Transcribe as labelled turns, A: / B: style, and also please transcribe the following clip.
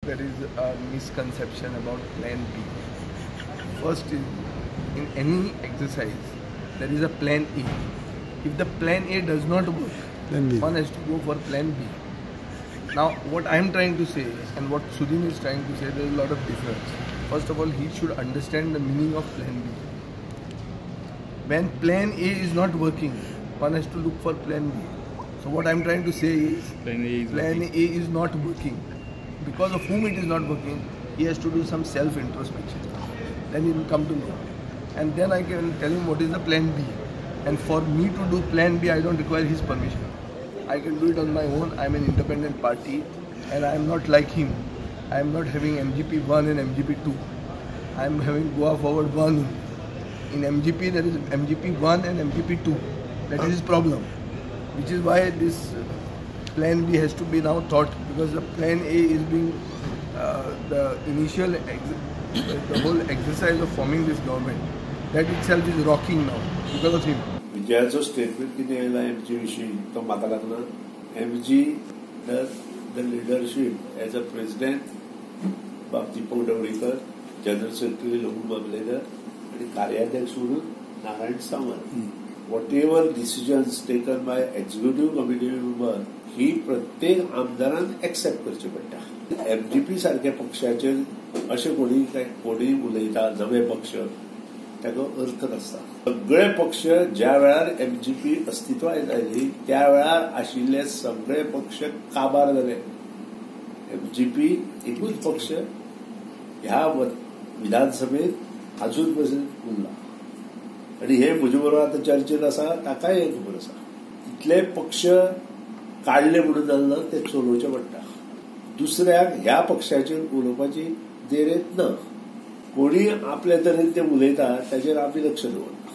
A: There is a misconception about plan B. First is, in any exercise, there is a plan A. If the plan A does not work,
B: Plan B.
A: one has to go for plan B. Now, what I am trying to say and what Sudin is trying to say, there is a lot of difference. First of all, he should understand the meaning of plan B. When plan A is not working, one has to look for plan B. So what I am trying to say is,
C: Plan A is
A: plan
C: working.
A: A is not working. Because of whom it is not working, he has to do some self-introspection. Then he will come to know. And then I can tell him what is the plan B. And for me to do plan B, I don't require his permission. I can do it on my own. I am an independent party and I am not like him. I am not having MGP 1 and MGP 2. I am having Goa Forward 1. In MGP, there is MGP 1 and MGP 2. That is his problem. Which is why this plan B has to be now thought, because the plan A is being the initial, the whole exercise of forming this government, that itself is rocking now because of him.
D: विजयाचो statement कितें आयला MG विशीं तो म्हाका लागना. MG does the leadership as a president Bab Deepak Dhavalikar, general secretary Laghu Mamledar आनी कार्याध्यक्ष म्हणून Narayan Sawant. Whatever decisions taken by executive committee member ही प्रत्येक आमदारान एक्सेप्ट करची पडटा. एमजीपी सारक्या पक्षाचेर अशें कोणी कोणी उलयता नवे पक्ष, ताका अर्थ नासता. सगळे पक्ष ज्या वेळार एमजीपी अस्तित्वात आयली त्या वेळार आशिल्ले सगळे पक्ष काबार जाले. एमजीपी एकूच पक्ष ह्या विधानसभेत अजून पर्यंत उरला आनी हे म्हजे बरोबर आतां चर्चेन आसा, ताकाय हें खबर आसा. इतले पक्ष काडले म्हणून जालें ना, ते चलोवचे पडटा. दुसऱ्याक ह्या पक्षाचेर उलोवपाची देर येत ना. कोणी आपले तरेन ते उलयता ताचेर आमी लक्ष दवरना.